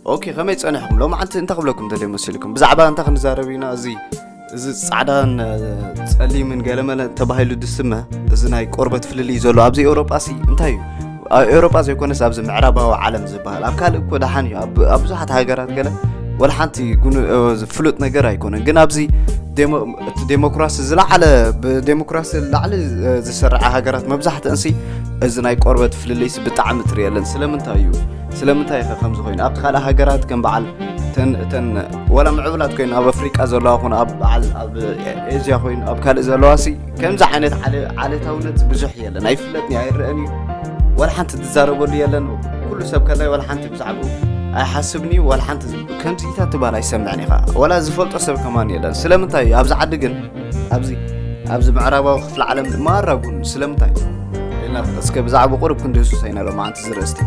ኦኬ፣ ከመይ ጸኒሕኩም? ሎማዓንቲ እንታይ ክብለኩም ደልየ መሲልኩም? ብዛዕባ እንታይ ክንዛረብ ኢና? እዚ፣ እዚ ጻዕዳን፣ እ፣ ጸሊምን ገለመለ ተባሂሉ ድስመ፣ እዚ ናይ ቆርበት ፍልልይ ዘሎ ኣብዚ ኤውሮጳ ሲ እንታይ እዩ? ኣብ ኤውሮጳ ዘይኮነስ ኣብዚ ምዕራባዊ ዓለም ዝበሃል። ኣብ ካልእ እኮ ደሓን እዩ። ኣብ፣ ኣብ ብዙሓት ሃገራት ገለ ወላ ሓንቲ ጉኑ-፣ እ፣ ፍሉጥ ነገር ኣይኮነን። ግን ኣብዚ ዴሞ-፣ እቲ ዴሞክራሲ ዝለዓለ፣ ብዴሞክራሲ ላዕሊ፣ እ፣ ዝስርዓ ሃገራት መብዛሕትአን ሲ እዚ ናይ ቆርበት ፍልልይስ ብጣዕሚ ትርእየለን። ስለምንታይ እዩ? ስለምንታይ ኢኸ ከምዚ ኮይኑ? ኣብቲ ካልእ ሃገራት ከም በዓል ተን-፣ ተን-፣ ወላ ምዕቡላት ኮይኑ ኣብ ኣፍሪቃ ዘለዋ ኹን፣ ኣብ በዓል ኣብ ኤዝያ ኮይኑ፣ ኣብ ካልእ ዘለዋ ሲ ከምዚ ዓይነት ዓለ-፣ ዓሌታውነት ብዙሕ የለን። ኣይፍለጥን እዩ፣ ኣይረአን እዩ። ወላ ሓንቲ ትዛረበሉ የለን። ኩሉ ሰብ ከላይ ወላ ሓንቲ ብዛዕባኡ ኣይሓስብን እዩ። ወላ ሓንቲ ከምዚታት ትባል ኣይሰምዕን ኢኻ። ወላ ዝፈልጦ ሰብ ከማን የለን። ስለምንታይ እዩ? ኣብዚ ዓዲ ግን፣ ኣብዚ፣ ኣብዚ ምዕራባዊ ክፍለ ዓለም ማራ ጉን ስለምንታይ? ኢልና እስከ ብዛዕባ ቁሩብ ክንድህስሶ ኢና ሎማዓንቲ ዝርእስቲ።